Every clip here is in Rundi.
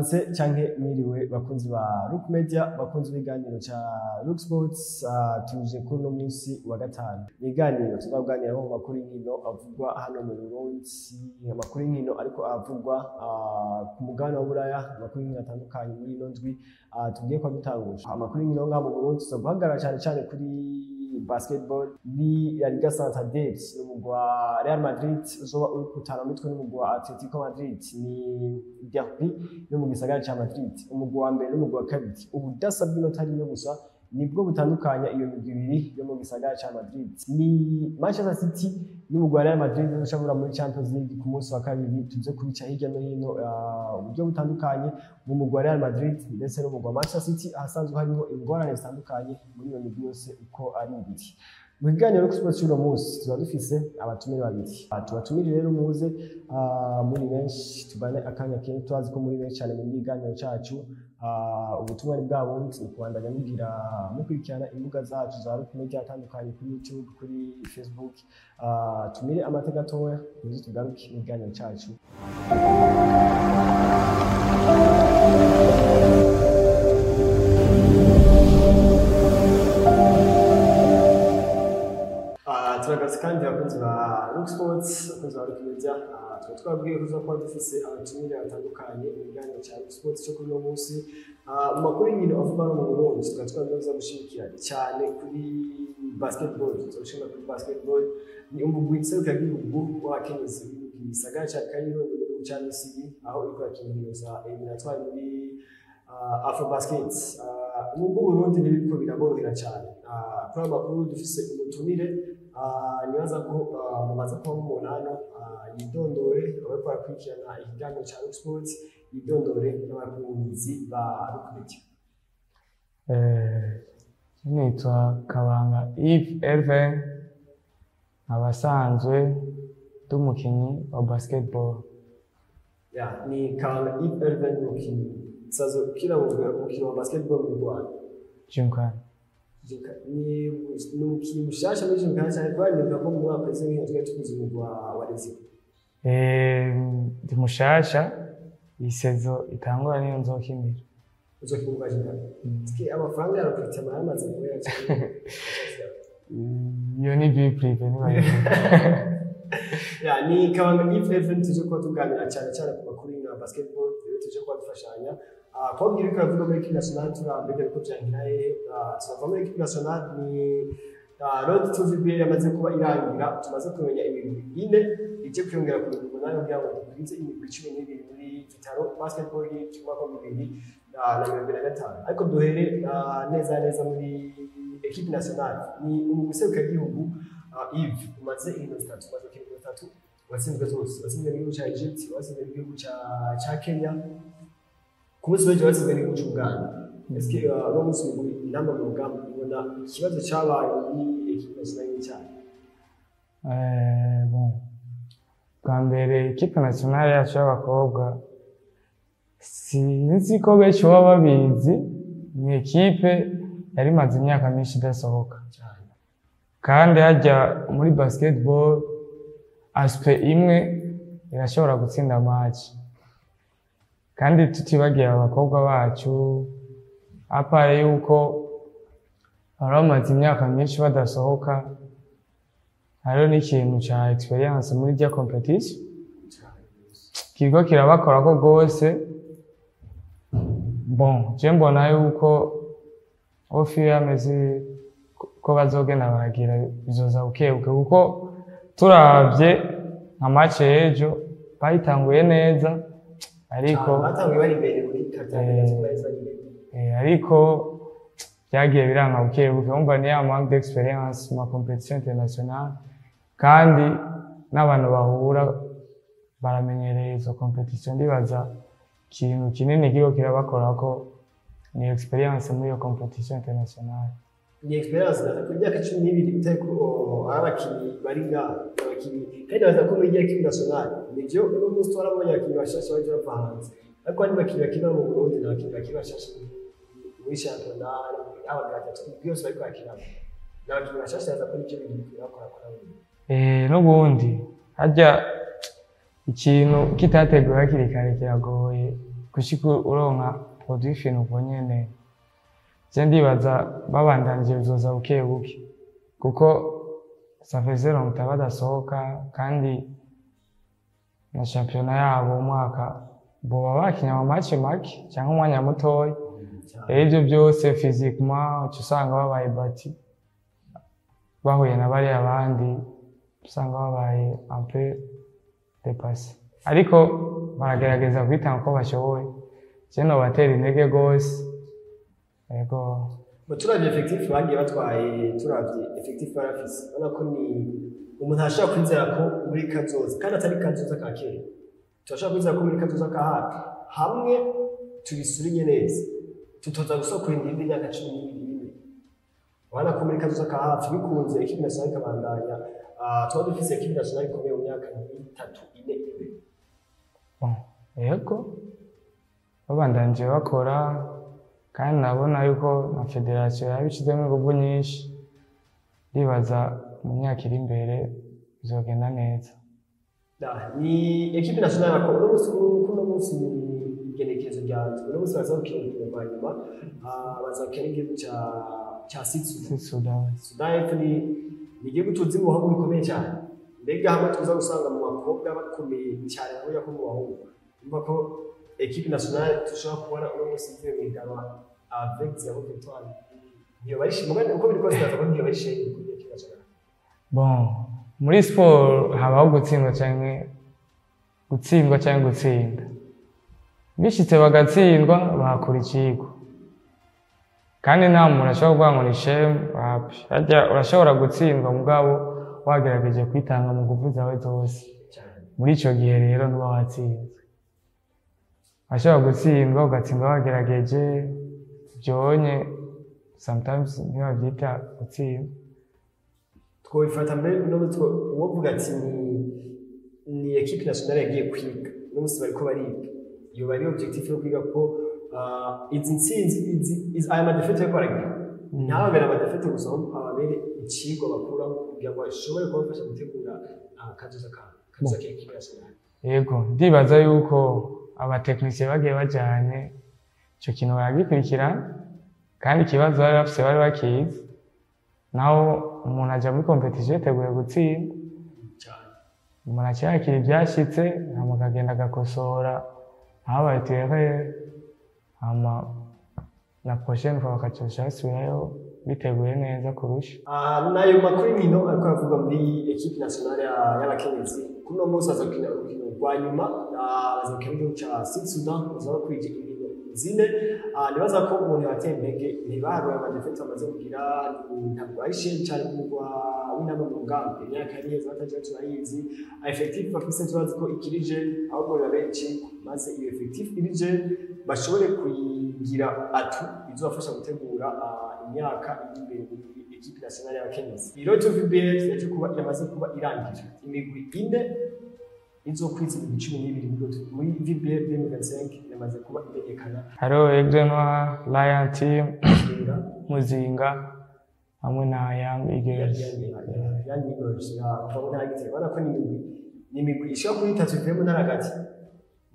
Mwaramutse canke mwiriwe, bakunzi ba Rook Media, bakunzi b'ibiganiro ca Rook Sports. Tuje kuri uno munsi wa gatanu, ibiganiro tuzaganiraho mu makuru y'inkino avugwa hano mu Burundi, amakuru y'inkino ariko avugwa ku mugabane wa Buraya, amakuru y'inkino atandukanye muri ino ndwi. Tugiye kuba dutanguje amakuru y'inkino ngaha mu Burundi, tuza guhagarara cane cane kuri basketball ni La Liga Santander, n'umugwi wa Real Madrid uzoba uri kutana mitwe n'umugwi wa Atletico Madrid. Ni derby yo mu gisagara ca Madrid, umugwi wa mbere n'umugwi wa kabiri. Ubudasa bw'inota rimwe gusa nibwo butandukanya iyo migwi ibiri yo mu gisagara ca Madrid. Ni Manchester City n'umugwi wa Real Madrid uzoca muri Champions League ku munsi wa kabiri. Tuze kubica hirya no hino uburyo butandukanye mu mugwi wa Real Madrid ndetse n'umugwi wa Manchester City, ahasanzwe harimo ingorane zitandukanye muri iyo migwi yose uko ari ibiri. Mu kiganiro kuri Sports cy'uno munsi tuba dufise abatumire babiri. Tubatumire rero muze muri benshi, tubane akanya kenshi. Turazi ko muri benshi cyane mu kiganiro cacu. Ubutumwa ni bwa bundi, ni kubandanya mugira mukurikirana imbuga zacu za Rook Media atandukanye, kuri YouTube, kuri Facebook. Tumire amate gatoya, tuze tugaruke mu kiganiro cacu. Turagarutse kandi, abakunzi ba Rook Sports, abakunzi ba Rook Media. Tuba twabwiye ko tuza dufise abatumire batandukanye mu kiganiro cya Rook Sports cyo kuri uno munsi. Mu makuru y'inkino avugwa no mu Burundi, tukaba twabwiye gushimikira cyane kuri basketball. Tuzoshima kuri basketball, ni umugwi nserukiragihugu w'abakenyezi mu gisagara ca Cairo mu gihugu ca Misiri, aho uriko urakina inkino za éliminatoires muri Afrobasket. Umugwi w'Uburundi ntibiriko biraborohera cyane. Kuri ayo makuru dufise umutumire, nibaza ko mumaze kuba mubona hano. Yidondore abariko barakurikirana ikiganiro ca Rook Sports, yidondore n'abakunzi ba Rook Media. Nitwa Kabanga Yves Elvin, abasanzwe ndi umukinyi wa basketball. Ya, ni Kabanga Yves Elvin, umukinyi sazo kila umukino wa basketball mu Rwanda. Gymkhana. Ni umukinyi mushasha muri Gymkhana cyane, kubera nibuka ko mu mwaka uheze nk'iyo twari tukuze umugwi wa Leziko. Ndi mushasha, iyi saison itangura niyo nzokinira. Uzokina umugwi wa Gymkhana. Amafaranga ya recrutement yaramaze guhera cyane? Iyo ni vie privée, nibayivuga. Ya, ni Kabanga Yves Elvin, tuje kuba tuganira cyane cyane ku makuru ya basketball. Rero tuje kuba dufashanya kubabwira ko yavuga muri équipe nationale, turambega ariko byangira hehe. Turava muri équipe nationale, ni Road to VBA yamaze kuba irangira. Tumaze kumenya imigwi ine ije kwiyongera ku migwi 8 kugira ngo dukwize imigwi 12 muri Vital'O Basketball League cy'umwaka wa 2025. Ariko duhere neza neza muri équipe nationale, ni umugwi serukiragihugu. Yves, umaze inkino zitatu, umaze inkino zitatu watsinzwe zose. Watsinzwe n'igihugu ca Egypt, watsinzwe n'igihugu ca Kenya, ku munsi w'ejo watsinzwe n'igihugu c'Uganda. Eske uno munsi umugwi Intamba mu Rugamba, ubona ikibazo cabaye muri équipe nationale ni cyahe? Bon, bwa mbere équipe nationale yacu y'abakobwa, sinzi ko benshi baba babizi, ni équipe yari imaze imyaka myinshi idasohoka. Cyane. Kandi hajya muri basketball, aspect imwe irashobora gutsinda match. Kandi tutibagiye abakobwa bacu, à part yuko bari bamaze imyaka myinshi badasohoka, hariho n'ikintu ca expérience muri rya compétition Cyane. kiriko kirabakorako rwose. Bon, je mbona yuko au fur et à mesure ko bazogenda baragira, bizoza bukebuke, kuko turavye nka match y'ejo bayitanguye neza, ariko Cyane, batanguye bari imbere muri quart-temps, bari bari imbere. Ariko byagiye biranga bukebuke. Wumva ni ya manque d'expérience mu ma compétition internationale, kandi n'abantu bahura baramenyereye izo compétition. Ndibaza ikintu kinini kiriko kirabakorako ni expérience muri iyo compétition internationale. Ni expérience naza ku myaka 12 utari ko ari abakinyi bari ngaha, abakinyi kandi baza ko muri équipe nationale. Nivyo, uno munsi twarabonye abakinyi bashasha baje bava hanze, ariko hari abakinyi bakina mu Burundi n'abakinyi bakiri bashasha muri shampiyona, abagatatu byose bariko bakina ni abakinyi bashasha. Naza ko nivyo bintu bakora ko nabo. N'ubundi harya ikintu kitateguwe hakiri kare kiragoye. Gushika uronka produit fini uko nyene, je ndibaza babandanije bizoza buke buke, kuko ça faisait longtemps badasohoka, kandi na championnat yabo umwaka boba bakinye ama match make cyangwa umwanya mutoya. Rero ivyo byose, physiquement uca usanga babaye bati bahuye na bariya bandi, usanga babaye un peu dépassé, ariko baragerageza kwitanga uko bashoboye. Je nobatera intege gose, yego. Ngo turavye effectif bagiye batwaye, turavye effectif barafise, urabona ko ni umuntu ashobora kwizera ko muri kazoza, kandi atari kazoza ka kera, turashobora kwizera ko muri kazoza ka hafi, hamwe tubisurinye neza, tutoza gusokora indi myaka 12 ine. Urabona ko muri kazoza ka hafi, bikunze équipe nationale ikabandanya, tuba dufise équipe nationale ikomeye mu myaka nk'itatu, ine imbere. Bon, yego, babandanije bakora, kandi nabona yuko na fédération yabishizemo inguvu nyinshi, ndibaza mu myaka iri imbere bizogenda neza. Ni équipe nationale ko uno munsi, kuno munsi ni igenekerezo rya, uno munsi baza gukina urukino rwa nyuma, baza gukina igihugu ca Sud Sudan. Sudan. Sudan y'Epfo ni igihugu tuzi mu bahungu bikomeye cyane. Mbega hamwe tuza gusanga mu bakobwa bakomeye cyane nk'uya ko mu bahungu, urumva ko équipe nationale dushobora kubona uno munsi ivuye mu higanwa avec zéro victoire, ntiyoba ari shame. Uko biri kose ndaza ko ntiyoba ari shame kuri équipe nationale. Bon, muri siporo habaho gutsindwa canke gutsinda. Bishitse bagatsindwa, bahakura icigwa, kandi nta muntu ashobora kuvuga ngo ni shame, wapi. Harya urashobora gutsindwa mugabo wagerageje kwitanga mu nguvu zawe zose. Cyane. Muri ico gihe rero ntuba watsinzwe. Urashobora gutsindwa, ugatsindwa wagerageje byonye, sometimes ntibavyita gutsinda. Twobifata mbere uno munsi, uwovuga ati ni équipe nationale yagiye kwiga, uno munsi bariko bariga, iyo bari objectif yo kwiga ko izi ntsinzi, aya ma défaites bariko baragira, ntababere ama défaites gusa, ahubwo ababere icigwa bakuramo kugira ngo bashobore kubafasha gutegura kazoza kabo, kazoza ka équipe nationale. Yego, ndibaza yuko aba techniciens bagiye bajanye ico kintu baragikurikirana, kandi ikibazo bari bafise bari bakizi. Naho umuntu aja muri compétition yiteguye gutsinda. Cyane. Umuntu akiyakira ivyashitse, hama akagenda agakosora ahabaye erreur, hama la prochaine fois bakacoca basubirayo biteguye neza kurusha. Nayo makuru y'inkino ariko aravuga muri équipe nationale y'abakenyezi. Kuri uno munsi baza gukina urukino rwa nyuma, baza gukina n'igihugu ca Sud Sudan, baza bakwije inkino zine. Nibaza ko umuntu yateye intege, ntibaharuye ama défaites bamaze kugira, ntabwo ari shame cyane kumugwa w'intama mu rugamba. Imyaka yari iheze batagira, turayizi. Effectif bafise turazi ko ikirije, ahubwo biba benshi, maze iyo effectif irije bashobore kuyigira atout izobafasha gutegura imyaka iri imbere muri équipe nationale y'abakenyezi. Road to VBL yaje kuba yamaze kuba irangira, imigwi ine izokwiza imigwi 12 muri VBL 2025 yamaze kuba imenyekana. Hariho Aigle Noir, Lion Team, Muzinga. Muzinga hamwe na Young Eagles. Young Eagles kuva mu ntara ya Gitega. Urabona ko ni imigwi ishika kuri itatu ivuye mu ntara hagati.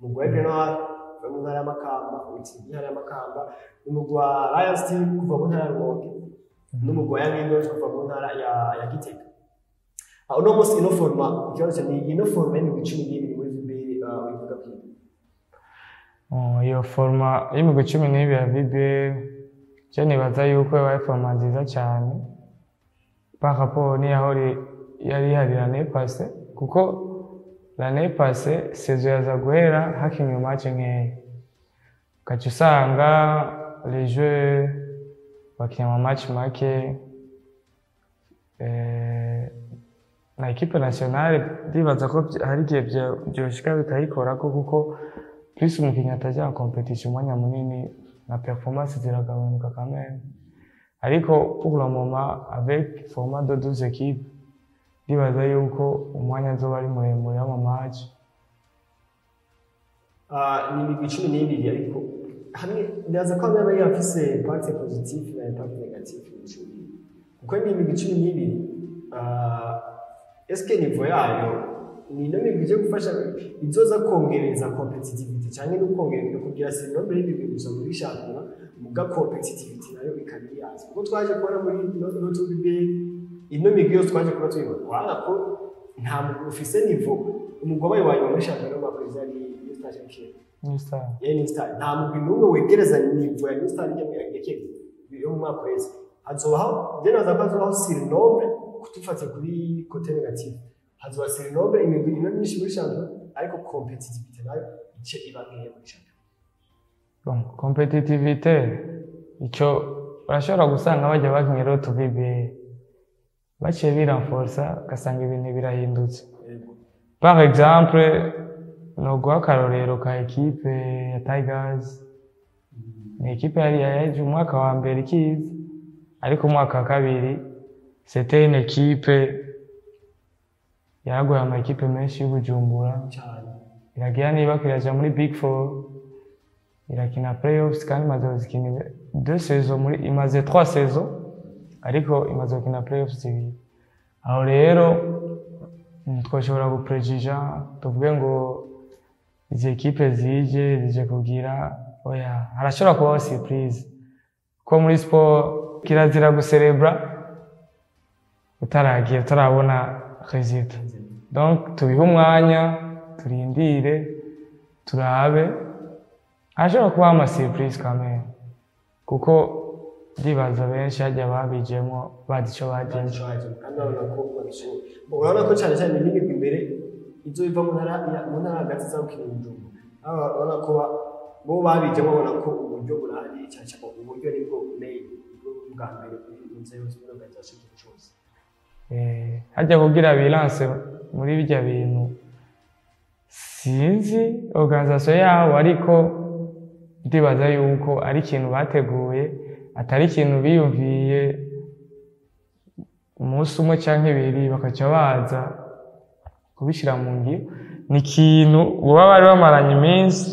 Umugwi wa Aigle Noir uva mu ntara ya Makamba, witsinda intara ya Makamba, umugwi wa Lions Team kuva mu ntara ya Rumonge, n'umugwi wa Young Eagles kuva mu ntara ya Gitega. Uno munsi ino format, ikibazo ni ino format y'imigwi 12 muri VBL, uyivuga kwiki? Oh, iyo format y'imigwi 12 ya VBL, je nibaza yuko yabaye format nziza cyane par rapport n'iyahori yari ihari l'année passée, kuko l'année passée saison yaza guhera hakinwe match nkeya, ugaca usanga les jeux bakinya ama match make. Na équipe nationale ndibaza ko hari igihe vyoshika bikayikorako, kuko plus umukinyi ataja en compétition umwanya munini, na performance ziragabanuka quand même. Ariko pour le moment, avec format de 12 équipes, ndibaza yuko umwanya azoba ari muremure w'ama match. Ni imigwi 12, ariko hamwe ndaza ko hamwe bari bafise impact positif na impact négatif mu 12, kuko ni imigwi 12, est-ce que niveau yayo Ni ino migwi ije gufasha, izoza kongereza compétitivité canke no kongereza kugira surnombre y'imigwi gusa muri shampiyona, muga compétitivité nayo ikaba iri hasi, kuko twaje kubona muri no BBL ino migwi yose twaje kuba tuyibona, urabona ko nta mugwi ufise niveau. Umugwi wabaye wa nyuma muri shampiyona y'umwaka uheze yari New Star canke New Star. Ya New Star. Nta mugwi n'umwe wegereza niveau ya New Star ya kera yo mu mwaka uheze. Hazobaho, je naza ko hazobaho surnombre. Kutufate kuri côté négatif, hazoba surnombre, imigwi ibe myinshi muri shampiyona, ariko compétitivité nayo ice iba nkeya muri shampiyona. Bon, compétitivité ico urashobora gusanga bajya bakinye rero BBL baciye birenforsa, ugasanga ibintu birahindutse. Par exemple, noguha akarorero ka équipe ya Tigers. Ni équipe yari yaje umwaka wa mbere ikiza, ariko umwaka wa kabiri c'était une équipe yaragoye ama équipe menshi y'Ubujumbura. Cyane. Iragira niba iraja muri Big Four, irakina playoffs, kandi imaze gukina deux saisons, muri imaze trois saisons, ariko imaze gukina playoffs zibiri. Aho rero twoshobora guprejija tuvuge ngo izi équipe zije kugira, oya, harashobora kubaho surprise, ko muri sport kirazira guserebra utaragira, utarabona résultat. Donc tubihe umwanya, turindire turabe, hashobora kubaho ama surprise quand même, kuko ndibaza benshi hajya babijemo bazi ico bajemo. Kandi urabona ko babishoboye. Urabona ko cyane cyane n'imigwi imbere izo iva mu ntara hagati za gukina Bujumbura. Urabona ko bo babijemo babona ko uburyo burahari cyane cyane, uburyo nibwo main, nibwo bwa mbere mu nzego yose, muri organisation, ikintu cyose. Hajya kugira bilance muri bijya bintu, sinzi organisation yabo, ariko ndibaza yuko ari ikintu bateguye, atari ikintu biyumviye umunsi umwe canke ibiri bakaca baza kubishira mu ngiro. Ni ikintu boba bari bamaranye iminsi,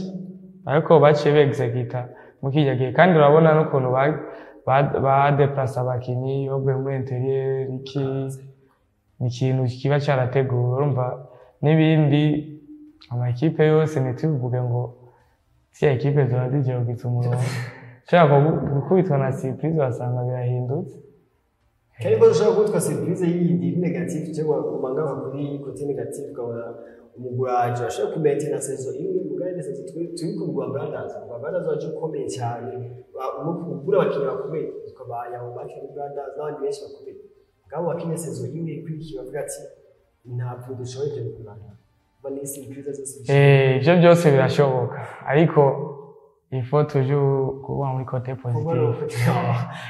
ariko baciye begexecuta mu kirya gihe. Kandi urabona n'ukuntu badeplasa abakinyi bavuye muri intérieur, iki ni ikintu kiba carateguwe. Urumva n'ibindi ama équipe yose, ntituvuge ngo ziriya équipe ziba zigiye kugiza umurongo, ushobora gukubitwa na surprise wasanga birahindutse. Kandi ko ushobora kubitwa surprise yindi iri négative, cyangwa umanga kuri côté négative, ukabona umuguraje ashobora kumaintenir saison imwe, mugari na saison turi ku mugwa Brothers. Umugwa Brothers waje ukomeye cyane, ugura abakinnyi bakomeye, tukaba yaho bakina Brothers n'abandi benshi bakomeye, ngabo bakinye saison imwe ikurikiye bavuga ati ntabwo dushoboye ibyo bikurana, ba ni surprise zose. Ivyo byose birashoboka, ariko il faut toujours kuba muri côté positif.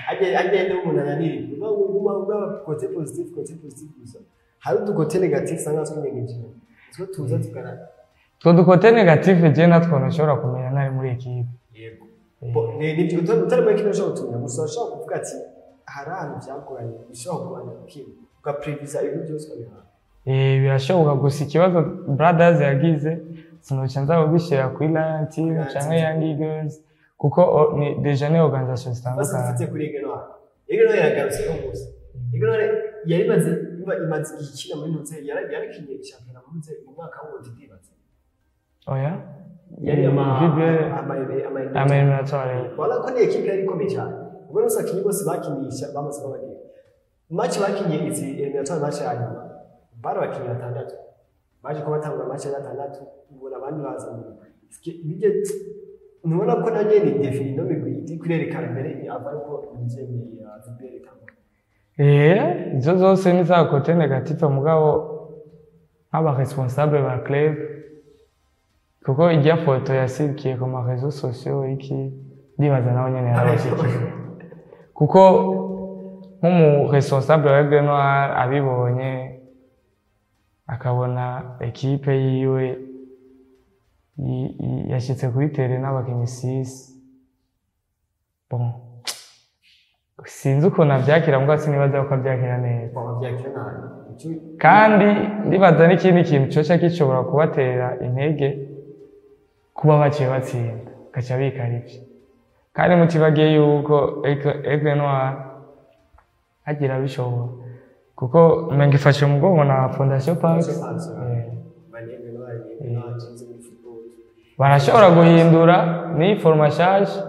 Agenda umuntu ananirwa, uguma uba côté positif, côté positif gusa. Hari udu côté négatif usanga twinyegeje, two tuza tukana. Utwo du côté négatif je natwo ntushobora kumenya ntari muri équipe. Yego. Ni utari muri kino ushobora kutumenya, gusa ushobora kuvuga ati hari ahantu byagoranye, bishobora kugorana ukina ugapreviza ibintu byose ukabihana. Birashoboka, gusa ikibazo Brothers yagize sinoca nza kugishyira kuri Lion Team Lion canke Team. Young Eagles, kuko ni déjà ni organisation Basi zitandukanye. dufite kuri Aigle Noir. Aigle Noir yagarutse no munsi. Aigle Noir yari imaze imaze igihe ikina muri Nutse, yarakinye shampiyona muri Nutse mu mwaka wundi ndibaza. Oya. Yari ama VBL. ama ama éliminatoire. Wala ko ni équipe yari ikomeye cyane. Ubwo n'usa abakinyi bose bakinisha bamaze kuba bagiye. Match bakinye izi éliminatoire, match ya nyuma, bari abakinyi batandatu. Baje kuba batangura match ya gatandatu, ubona abandi baza mu bijye. Ntubona ko na nyene défi ino migwi iri kurerekana mbere ava yuko imizemi ya VBL itangura. Izo zose ni za côté négatif, mugabo nk'aba responsable ba club, kuko ijya foto yasikiye ku ma réseaux sociaux iki, ndibaza nawe nyene yarabashikiye, kuko nk'umu responsable wa Aigle Noir abibonye, akabona équipe yiwe yashitse kuri terrain n'abakinyi 6, bon, sinzi ukuntu avyakira, mbwa sinibaza ko avyakira neza. Bavyakira nabi. Kandi ndibaza n'ikindi kintu coca gishobora kubatera intege, kuba baciye batsinda gaca bikarivye, kandi mutibagiye yuko Aigle Noir hagira bishobora, kuko umenga ifashe umugongo na Fondation Pax. Fondation Pax. Noire ni tuzi muri football. Barashobora guhindura ni format nshasha,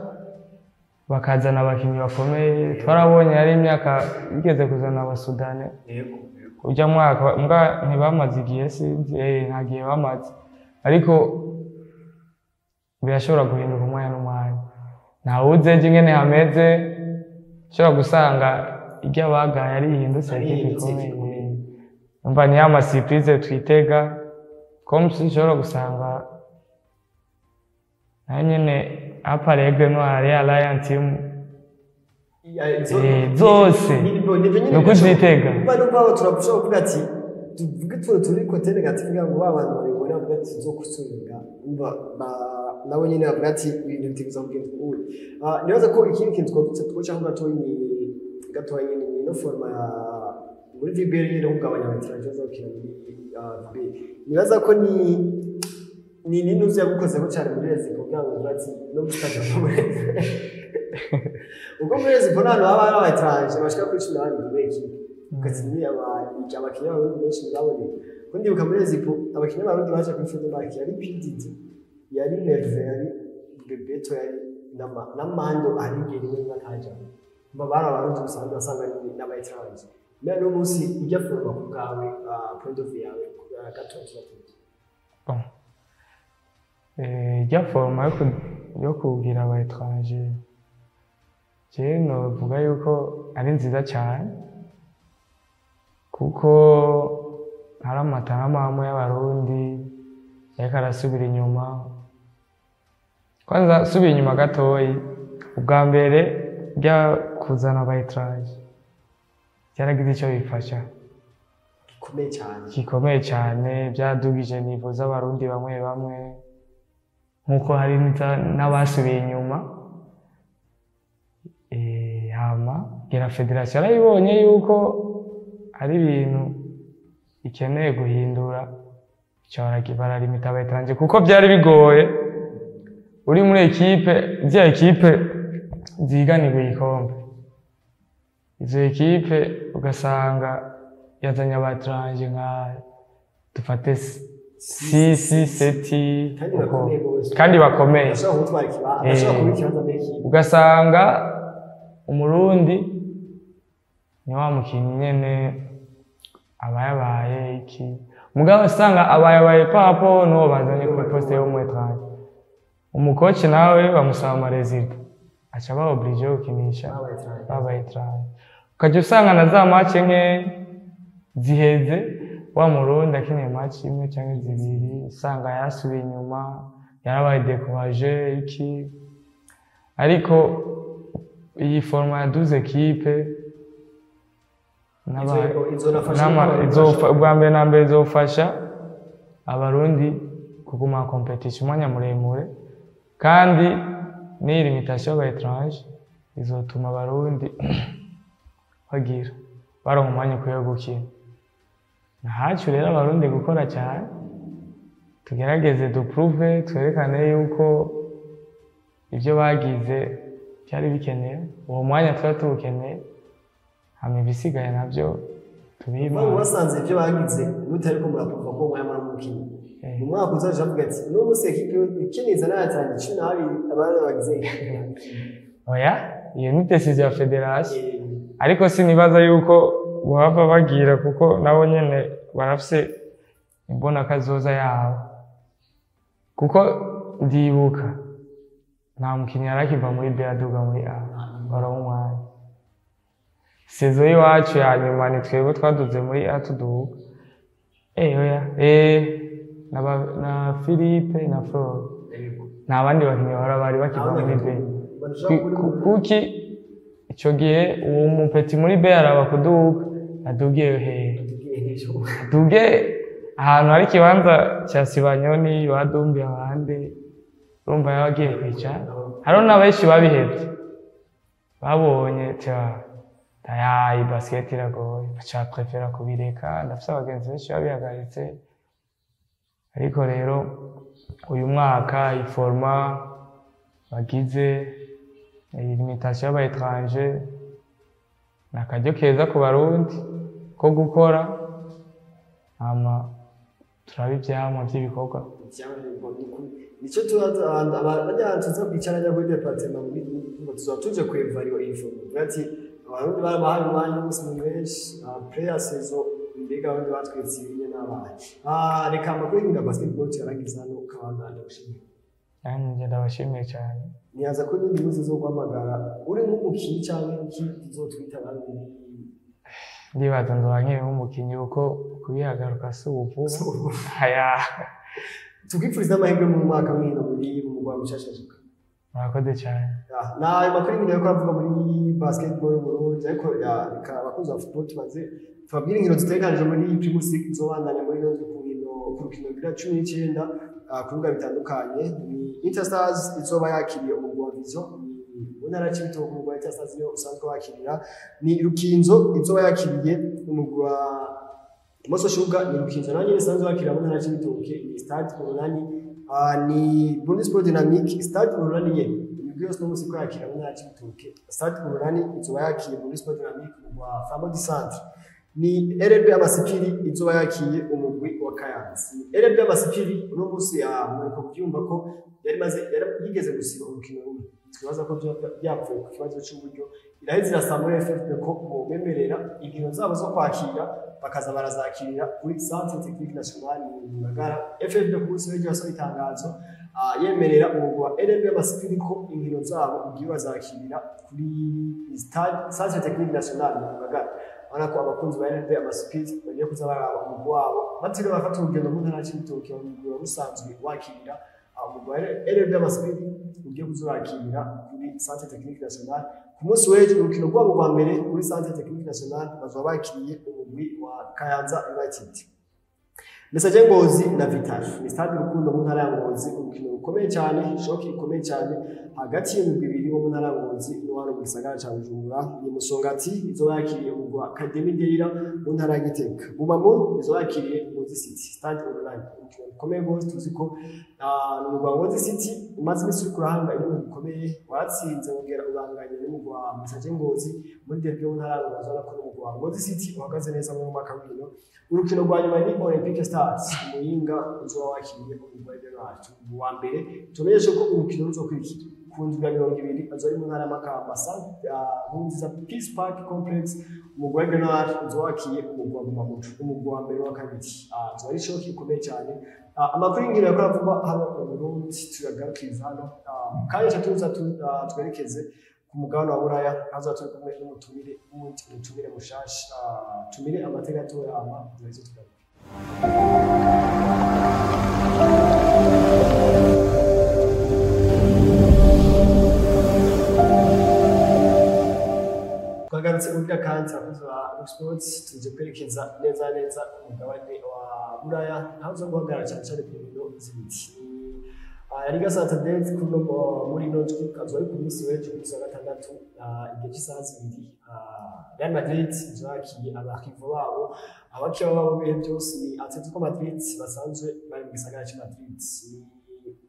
bakazana abakinnyi bakomeye. Twarabonye yari imyaka bigeze kuzana Abasudane. Yego. Ujya mwaka mbwa ntibamaze igihe, sinzi, nta gihe bamaze, ariko birashobora guhinduka umwanya n'umwanya. Ntawuzi ejo ingene hameze, ushobora gusanga iryo abagaye ari ihindutse Ari équipe ihindutse ikomeye. Ikomeye. Umva, niyo ama surprise twitega, comme si ushobora gusanga nayo nyene à part Aigle Noir ya Lion Team. Zose. Ni ukuzitega. Umva, numva aho turashobora kuvuga ati tuvuge utuntu turi côté négatif kugira ngo ba bantu babibone, bavuga ati tuzokusubiza. Umva, nabo nyene bavuga ati ibintu bitegerezwa kugenda ubu. Nibaza ko ikindi kintu twavutse twocaho gatoyi ni gatoya nyene, ni ino format ya muri VBL nyene, kugabanya aba étrangers baza gukina muri VBL. Nibaza ko ni nuzi yagukozeho cyane muri Rezipo, kugira ngo uvuge ati no gutaka muri ubwo muri Rezipo n'ahantu haba hari aba étrangers bashika kuri 12 muri équipe, ugatsinda abakinnyi b'Abarundi benshi ntibaboneka. Ko ndibuka muri Rezipo abakinnyi b'Abarundi baje kuri Fede Mark yari PDD, yari Merve, yari Bebeto, yari na Mando, hari igihe rimwe rimwe akaja mba bari Abarundi gusa, abandi wasanga ari n'aba étrangers. Mbere n'uyu munsi ijya format ku bwawe, point of view yawe, gato tubakunze. Bon. Ijya format yo kugira aba étranger, jewe novuga yuko ari nziza cyane, kuko hari amatarama y'Abarundi yariko arasubira inyuma. Kwanza subiye inyuma gatoyi, ubwa mbere rya kuzana aba étranger byaragize icyo bifasha gikomeye cyane. Gikomeye cyane. Byadugije niveau z'Abarundi bamwe bamwe, nk'uko hari n'abasubiye inyuma. Hama gera fédération yarayibonye yuko hari ibintu ikeneye guhindura, ico baralimita aba étranger, kuko byari bigoye uri muri équipe, ziriya équipe ziganirwa igikombe, izo équipe ugasanga yazanye aba étranger nka dufate six, sept, kandi uko. Bakomeye gose. Kandi bakomeye. Bashobora gutwara ikibanza, bashobora kuba ikibanza muri équipe. Ugasanga Umurundi ni wa mukinnyi nyene abayabaye iki, mugabo usanga abayabaye papo n'uwo bazanye kuri poste yo mu étranger. Umu coach nawe bamusaba ama résultats, aca aba obligé yo gukinisha Aba étranger. Baba étranger, ukajya usanga na za match nke ziheze, wa Murundi akeneye match imwe cyangwa zibiri, usanga yarasubiye inyuma, yarabaye découragé iki. Ariko iyi format ya 12 équipes Izonafasha n'abantu ubwa mbere na mbere izofasha Abarundi kuguma compétition umwanya muremure, kandi n'iyi limitation y'aba étranger izotuma Abarundi bagira baronka umwanya ukwiye wo gukina. Ntahacu rero Abarundi gukora cyane, tugerageze duprouve, twerekane yuko ibyo bagize byari bikenewe, uwo mwanya tuba tuwukeneye, hama ibisigaye nabyo tubihe Uvuga ngo Imana. Basanze ibyo bagize mutariko murakuva ko mwaya mukinnyi mu mwaka uzaje avuga ati uno munsi équipe ikiniza n'ayatangiye 12 abana bagize. Oya, iyo ni décision ya fédération, ariko sinibaza yuko bohava bagira, kuko nabo nyene barafise imbona kazoza yabo, kuko ndibuka nta mukinnyi yarakiva muri B aduga muri A baronka umwanya. Saison y'iwacu ya nyuma ni twebwe twaduze muri A tuduga, oya, na Philippe na Flore, nta bandi bakinnyi bahora bari bakiva muri B. Kuki ico gihe uwo mu petit muri B araba kuduga, adugiye hehe? Aduge ahantu hari ikibanza cya Sibanyoni, badumbiye abandi, urumva yaba agiye kwicara. Hariho na benshi babihevye, babonye ca tayayi basket iragoye, baca préféra kubireka. Ndafise abagenzi benshi babihagaritse. Ariko rero uyu mwaka i format bagize, iyi limitation y'aba étranger, ni akaryo keza ku Barundi ko gukora, hama Turabe ivyamwa vy'ibikorwa. Nico tuza tuza kwicaranya kuri département ngo tuzoba tuje kwévaluer iyi forme, ati Abarundi barabahaye umwanya w'umunsi mu benshi pré-saison, mbega abarundi batwitse ibinye n'abana. Reka amakuru y'inkino ya basketball tuyarangiza hano. Kabanda, ndagushimiye. Nanjye ndabashimiye cyane. Niyaza ko n'indi minsi zo guhamagara uri nk'umukinyi cyangwa iki tuzotwita abandi. Ndibaza nzoba nkiri nk'umukinyi, kuko kubihagaruka si ubu vuba aya. Tukwifuriza amahirwe mu mwaka w'inkino muri mu mugwa mushasha. Murakoze cyane. Ni ayo makuru y'inkino yo kuvuga muri basketball mu Burundi, ariko reka abakunzi ba football tubaze tubabwire inkino zitegekanijwe muri Primus League zobandanya muri ino ku nkino ku rukino rwa 19 ku bibuga bitandukanye. Ni Interstars izoba yakiriye umugwi wa Vision, ni mu ntara ya Cibitoke. Umugwi wa Interstars niyo usanzwe wakirira. Ni Rukinzo izoba yakiriye umugwi wa Moso Sugar, ni Rukinzo nayo nyene isanzwe wakirira mu ntara ya Cibitoke, ni Stade Urunani. Ni Burundi Sport Dynamique, Stade Urunani nyene. Imigwi yose no ko yakira mu ntara ya Cibitoke. Stade Urunani izoba yakiriye Burundi Sport Dynamique, umugwi wa Flambeau du Centre. Ni RB Amasipiri izoba yakiye umugwi wa Kayanza. Ni RB Amasipiri uno munsi ya muriko kubyumva ko yari maze yigeze gusiba urukino rumwe, twibaza ko byapfuye ku kibazo cy'uburyo. Iraheze irasaba muri FFP ko bobemerera inkino zabo zo kwakira bakaza barazakirira kuri Centre Technique National mu Ngagara. FFP ku munsi w'ejo yasohoye itangazo yemerera umugwi wa RB Amasipiri ko inkino zabo ugiye bazakirira kuri Stade Centre Technique National mu Ngagara. Urabona ko abakunzi ba RB Amasipiri bagiye kuza baraba umugwi wabo batiriwe bafata urugendo mu ntara ya Cibitoke. Umugwi wari usanzwe wakirira, umugwi wa RB Amasipiri ugiye kuza urakirira kuri Centre Technique National. Ku munsi w'ejo urukino rwabo rwa mbere kuri Centre Technique National bazoba bakiriye umugwi wa Kayanza United. Messager Ngozi na Vital ni Stade Rukundo mu ntara ya Ngozi, urukino rukomeye cyane, choc ikomeye cyane hagati y'imigwi ibiri wo mu ntara ya Ngozi n'uwari mu gisagara ca Bujumbura. Ni Musongati izoba yakiriye umugwi wa Academy Deira mu ntara ya Gitega. Bumamuru izoba yakiriye Ngozi City, Stade Urunani, urukino rukomeye rwose. Tuzi ko ni umugwi wa Ngozi City umaze iminsi uriko urahanga ibintu bikomeye, waratsinze wongera uranganya n'umugwi wa Messager Ngozi muri derby yo mu ntara ya Ngozi. Urabona ko n'umugwi wa Ngozi City uhagaze neza mu mwaka w'ino. Urukino rwa nyuma ni Olympique Stars Muyinga uzoba wakiriye umugwi wa Bernard wa mbere. Tumenyeshe ko urukino ruzokurikira ku ndwi ya 20 azoba ari mu ntara ya Makamba, Nkurunziza Peace Park Complex. Umugwi wa Bernard uzoba wakiriye umugwi wa Bumamutu, umugwi wa mbere wa kabiri. Azoba ari choc ikomeye cyane. Amakuru y'inkino yariko aravugwa hano mu Burundi tuyagarukiriza hano. Kandi tuza twerekeze ku mugabane wa Buraya, aho turi kumwe n'umutumire wundi, umutumire mushasha. Tumire amateka atorama duheze tugaruke. Twagarutse uburyo kandi abakozi ba Rock Sports tuje kwerekeza neza neza ku mugabane wa Buraya, aho uza guhagarara cyane cyane ku nkino zibiri. La Liga Santander kuno muri ino ndwi kazoba ari ku munsi w'ejo, ku munsi wa gatandatu, igihe cy'isaha 2. Real Madrid izoba abakivo babo, abakeba babo bihe byose ni Atletico Madrid basanzwe bari mu gisagara cy'i Madrid.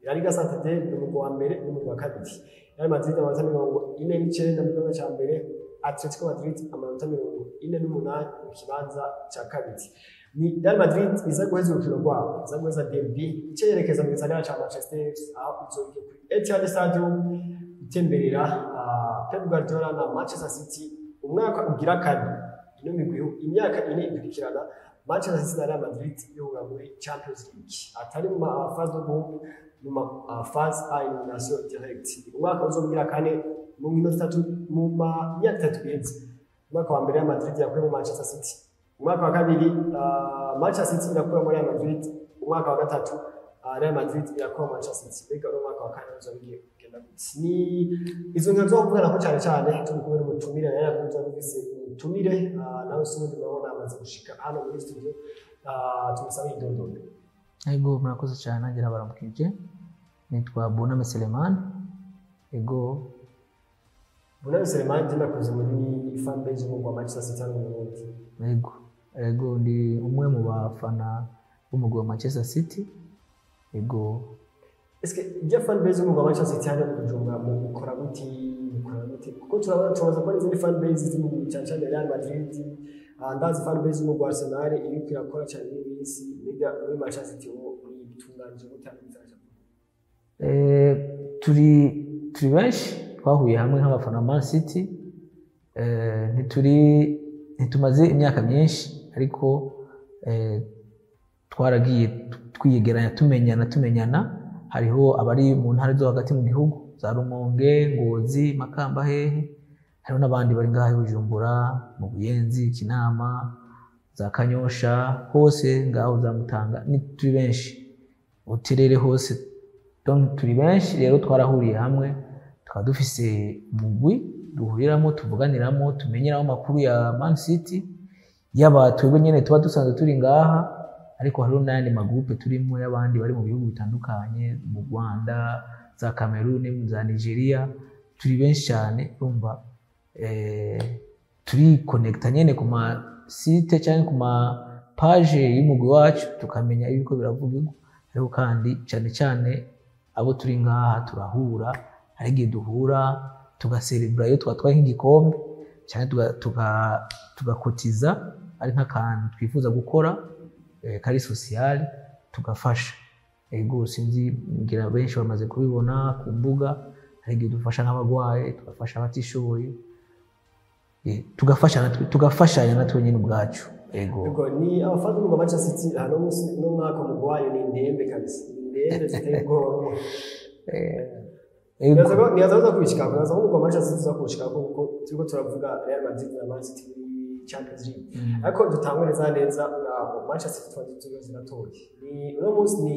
La Liga Santander ni umugwi wa mbere n'umugwi wa kabiri. Real Madrid amanota 49 mu kibanza ca mbere, Atletico Madrid amanota 48 mu kibanza ca kabiri. Ni Real Madrid iza guheza urukino rwabo, iza guheza derby, icerekeza mu gisagara ca Manchester, aho izogiye kuri Etihad Stadium itemberera Pep Guardiola na Manchester City. Umwaka ugira kane ino migwi, imyaka 4 ikurikirana, Manchester City na Real Madrid ihura muri Champions League, atari mu ma phase de groupe, mu ma phase à élimination directe. Umwaka uzogira kane mu nkino zitatu mu ma myaka 3 iheze. Umwaka wa mbere Real Madrid yakuye mu Manchester City, umwaka wa kabiri Manchester City irakura muri Real Madrid, umwaka wa gatatu Real Madrid irakura Manchester City. Mbega uno mwaka wa kane uzoba ugiye kugenda gute? Ni izo nkino zo kuvugana ko cyane cyane turi kumwe n'umutumire yari yakunze dufise umutumire, nawe si ubundi, murabona amaze gushika hano muri studio. Tumusabe idondoro. Ego, murakoze cyane, nanjye nabaramukije. Nitwa Boname Selemani. Ego. Boname Selemani, njye nakuze muri fanbase y'umugwi wa Manchester City hano mu Burundi. Ego, ndi umwe mu bafana b'umugwi wa Manchester City. Ego. Eske irya fanbase y'umugwi wa Manchester City hano mu Bujumbura mukora gute? Mukora gute? gute? Kuko turabona, tumaze kubona izindi fan base ziri mu cyane cyane Real Madrid. Ndazi fan base mu Arsenal iriko irakora cyane n'iminsi. Mbega muri Manchester City ho mwitunganije gute hano mu gisagara ca Bujumbura? Turi benshi twahuye hamwe nk'abafana ba Man City. Ntitumaze imyaka myinshi, ariko twaragiye twiyegeranya, tumenyana. Hariho abari mu ntara zo hagati mu gihugu, za Rumonge, Ngozi, Makamba, hehe. Hariho n'abandi bari ngaha i Bujumbura, mu Buyenzi, Kinama, za Kanyosha, hose ngaho za Mutanga. Ni turi benshi, uturere hose. Donc turi benshi rero, twarahuriye hamwe, tukaba dufise umugwi duhuriramo, tuvuganiramo, tumenyeramo amakuru ya Man City. Yaba twebwe nyene tuba dusanzwe turi ngaha, ariko hariho n'ayandi ma groupe turimo y'abandi bari mu bihugu bitandukanye, mu Rwanda, za Cameroon, za Nigeria. Turi benshi cyane. Urumva, turikonekita nyene ku ma site cyangwa ku ma page y'umugwi wacu, tukamenya ibiko biravugirwa. Ariko kandi cyane cyane abo turi ngaha turahura. Hari igihe duhura tugaserebura iyo twatwaye nk'igikombe, cyangwa tugakotiza ari nk'akantu twifuza gukora kari sociale, tugafasha. Ego, sinzi, ngira benshi bamaze kubibona ku mbuga. Hari igihe dufasha nk'abagwaye, tugafasha abatishoboye, tugafashanya natwe nyine ubwacu. Ego. Ubwo ni abafana b'umugwi wa Manchester City hano munsi n'umwaka umugwi wayo ni indembe kabisa, ni indembe ziteye ubwoba. Ego. Nibaza ko uza kubishikako, nibaza ko umugwi wa Manchester City uza kuwushikako, kuko turiko turavuga Real Madrid na Man City muri Champions League. Ariko dutangure neza neza ngaho Manchester City twaje tuzi gatoya. Ni uno munsi ni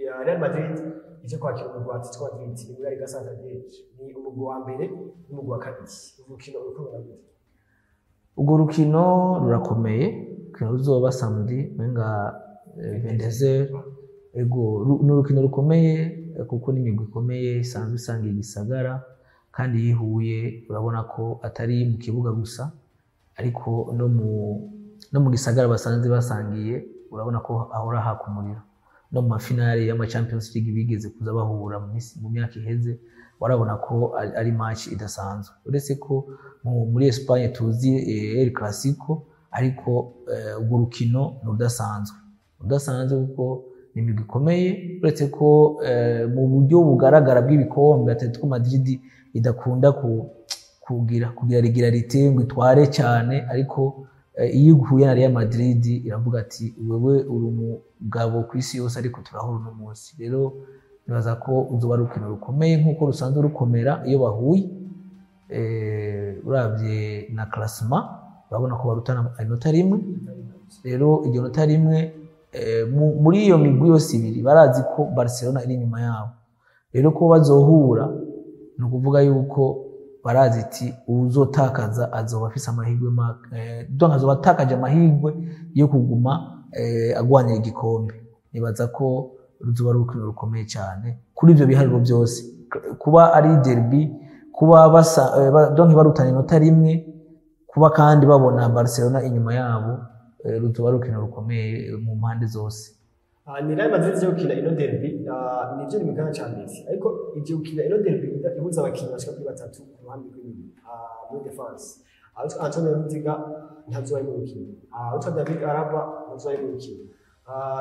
ya Real Madrid ije kwakira umugwi wa Atletico Madrid, ni muri La Liga Santander. Ni umugwi wa mbere n'umugwi wa kabiri. Urukino uriko ruragute? Urwo rukino rurakomeye, urukino ruzoba samedi umenga 22. Ego, ni urukino rukomeye, kuko n'imigwi ikomeye isanzwe isangiye igisagara, kandi iyo ihuye urabona ko atari mu kibuga gusa, ariko no mu gisagara basanzwe basangiye, urabona ko ahora haka umuriro. No mu ma finale y'ama Champions League bigeze kuza bahura mu myaka iheze, warabona ko ari match idasanzwe. Uretse ko muri Espagne tuzi El Clasico, ariko urwo rukino ni urudasanzwe kuko ni imigwi ikomeye. Uretse ko mu buryo bugaragara bw'ibikombe Atletico Madrid idakunda kugira régularité ngo itware cyane, ariko iyo ihuye na Real Madrid iravuga ati: "Wewe uri umugabo ku isi yose, ariko turahura uno munsi." Rero nibaza ko uzoba ari urukino rukomeye nk'uko rusanzwe rukomera iyo bahuye. Uravye na classement, urabona ko barutana inota rimwe. Rero iryo nota rimwe, muri iyo migwi yose ibiri barazi ko Barcelona iri inyuma yabo. Rero ko bazohura, ni ukuvuga yuko barazi iti uwuzotakaza azoba afise amahirwe, donc azoba atakaje amahirwe yo kuguma agwanira igikombe. Nibaza ko ruzoba ari urukino rukomeye cyane kuri ivyo biharuro byose, kuba ari derby, kuba basa, donc barutana inota rimwe, kuba kandi babona Barcelona inyuma yabo. Ruzoba ari urukino rukomeye mu mpande zose. Ni Real Madrid ije gukina ino derby, nivyo ni mu kibanza ca mbere, ariko ije gukina ino derby ibuza abakinyi bashika kuri batatu ku ruhande rw'inyuma, muri défense. Witwa Antonio Rudiger ntazoba ari mu rukino, witwa David Alaba ntazoba ari mu rukino,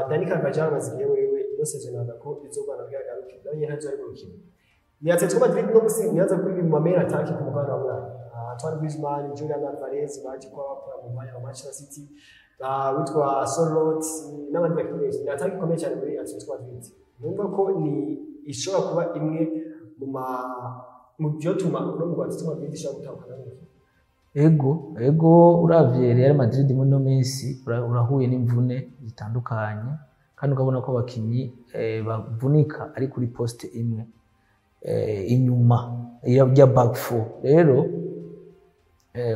Dani Carvajal amaze igihe wewe ino saison naza ko izogwana kugira agaruke, nawe nyene ntazoba ari mu rukino. Ni Atletico Madrid no musi nibaza ko iri mu ma meilleure attaque ku mugabane wa Burayi. Antoine Griezmann, Julian Alvarez baje kuba bakora mu mwanya wa Manchester City, witwa Sorloth n'abandi bakinnyi benshi. Ni attaque ikomeye cyane muri Atletico Madrid. Numva ko ni ishobora kuba imwe mu vyotuma uno mugwi wa Atletico Madrid ishobora gutahukana n'umukino. Ego, uravye Real Madrid muri ino minsi urahuye n'imvune zitandukanye, kandi ukabona ko abakinyi bavunika ari kuri poste imwe, inyuma ya back four. Rero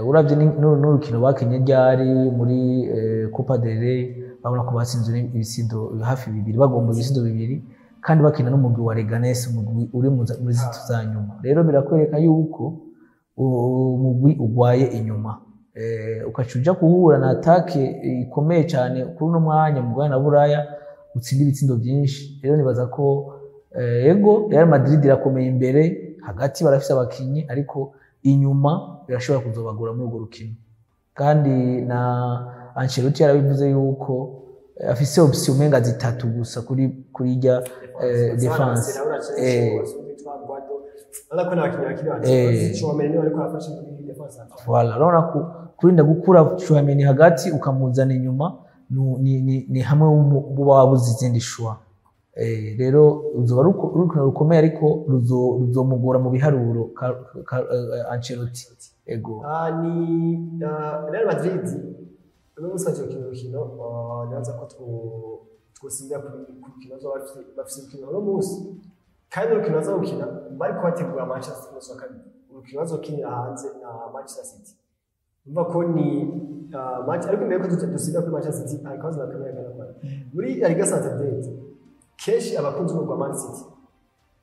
uravye n'urukino bakinye ryari muri Copa del Rey, babona ko batsinzwe ibitsindo hafi bibiri, bagomba ibitsindo bibiri, kandi bakina n'umugwi wa Leganes, umugwi uri muri zitatu za nyuma. Rero birakwereka yuko umugwi ugwaye inyuma, ukaca uja guhura na attaque ikomeye cyane kuri uno mwanya mu mugabane wa Buraya, utsinda ibitsindo byinshi. Rero nibaza ko ego, Real Madrid irakomeye imbere, hagati barafise abakinyi, ariko Inyuma birashobora kuzobagora muri urwo rukino. Kandi na Ancelotti yarabivuze yuko afise option umenga zitatu gusa kuri rya défense. Urabona ko n'abakinnyi bakiri bato, Tchouaméni niwe ariko arafasha kuri défense. Voilà, urabona ko kurinda gukura Tchouaméni hagati ukamuzana inyuma ni hamwe uba wabuze izindi choix. Rero ruzoba urukino rukomeye, ariko ruzomugora mu biharuro Ancelotti. Ego. Ni Real Madrid uno munsi bagiye gukina urukino, nibaza ko twosimbira ku rukino bazoba bafise urukino uno munsi, kandi urukino baza gukina bariko bategura Manchester ku munsi wa kabiri, urukino bazokinira hanze na Manchester City. Urumva ko ni match, ariko imbere ko dusiga kuri Manchester City, hari akabazo gakomeye karakora muri La Liga Santander. Kenshi abakunzi b'umugwi wa Man City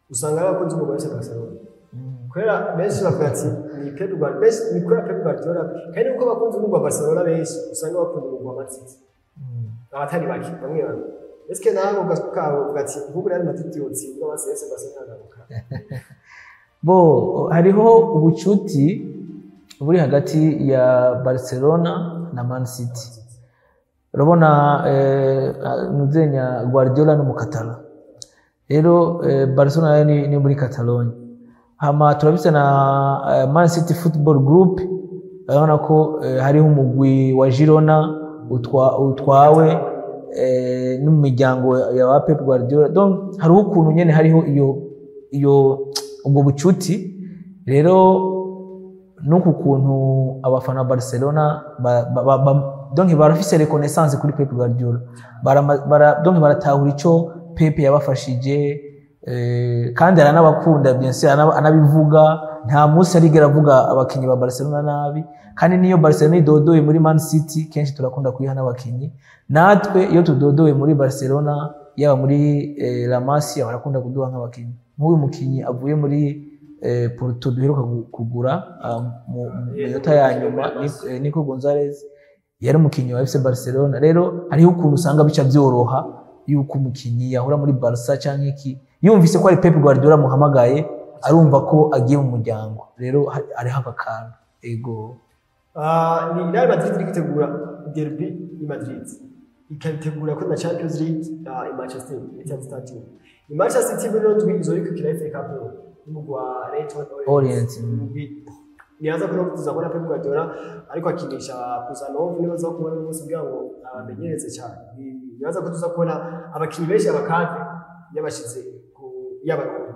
usanga ari abakunzi b'umugwi wa FC Barcelona, kubera benshi bavuga ati ni Pep Guardiola, benshi ni kubera Pep Guardiola, kandi nuko abakunzi b'umugwi wa Barcelona benshi usanga bakunda umugwi wa Man City, abatari bake, bamwe bamwe. Eske nawe ugavuga ati nk'ubu Real Madrid yotsindwa basi FC Barcelona iragaruka? Bo hariho ubucuti buri hagati ya Barcelona na Man City. Urabona nuzenya Guardiola n'Umukatala. Rero Barcelona nayo ni muri Catalogne. Hama turabise na Man City Football Group, urabona ko hariho umugwi wa Girona utwawe no mu miryango ya ba Pep Guardiola. Donc hariho ukuntu nyene hariho iyo ubwo bucuti. Rero nuku kuntu abafana ba Barcelona donc barafise reconnaissance kuri Pep Guardiola, donc baratahura ico Pep yabafashije, kandi aranabakunda, bien sûr, anabivuga. Nta munsi arigera avuga abakinyi ba Barcelona nabi. Kandi niyo Barcelona idodoye muri Man City, kenshi turakunda kuyiha n'abakinyi. Natwe iyo tudodoye muri Barcelona, yaba muri La Masia, barakunda kuduha nk'abakinyi, nk'uyu mukinyi avuye muri Porto duheruka kugura mu minota ya nyuma, Nico Gonzalez, yari umukinyi wa FC Barcelona. Rero hariho ukuntu usanga bica byoroha yuko umukinyi yahora muri Barca canke iki, yumvise ko ari Pep Guardiola muhamagaye, arumva ko agiye mu muryango. Rero hariho aka kantu, ego. Ni Real Madrid iri kwitegura derby i Madrid, ikabitegura ko na Champions League i Manchester, Etihad Stadium. I Manchester City muri ndwi izo iri kwikina FA Cup n'umugwi wa Leyton Orient. Umugwi niyaza ko tuzabona Pep Guardiola ariko akinisha Khusanov, niba aza kubona umunsi kugira ngo abamenyereze cyane. Nibaza ko tuza kubona abakinnyi benshi abakadre yabashize ku yabakuye.